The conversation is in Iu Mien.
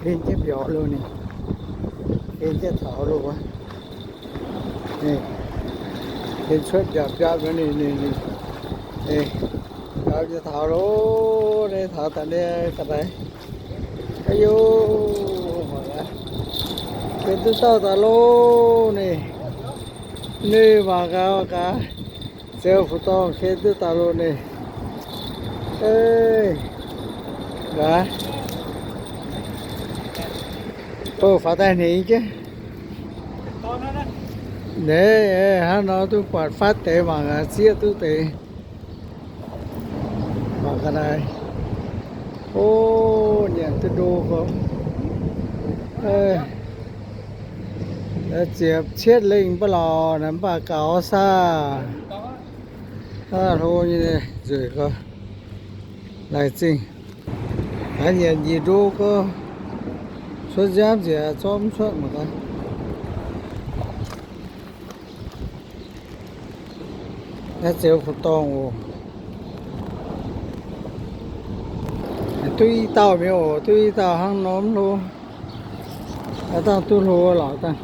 Ken jienv mbiauz loh ninh. Ken jienv taux loh wuov. Ninh ken cuotv mbiauz mbiauz ninh, ninh, ninh, mbiauz jienv taux loh ninh, taux daaih ninh ga'naaiv. Aa yo, mangc gaax, ken duqv dauh daaih loh ninh. Ninh mangc gaax, mangc gaax, ziouc fu-dorngh ken duqv daaih loh ninh. Gaax, bouh faaux daaih hnengx jienv. Naaiv hnangv nor duqv buatc fatv deix mangc gaax, zieqv duqv deix. Mangc ga'naaiv. O, nyanc duqv ndo gorngv. Ziepc cietv lengh mv baac lorqc, mv baac gaux saah. Hlo nyei nzueic gorx. Laengz zingh. Haaix nyanc njiec ndo gorx, cuotv nziaamv nzieqc zorqv mv cuotv mangc gaax. Naaiv ziouc fu-dorngh oc. Duqv i dauh mingh oc, duqv i dauh hnangv norm hlo. Aav dangh duqv hlo lorqc dangh.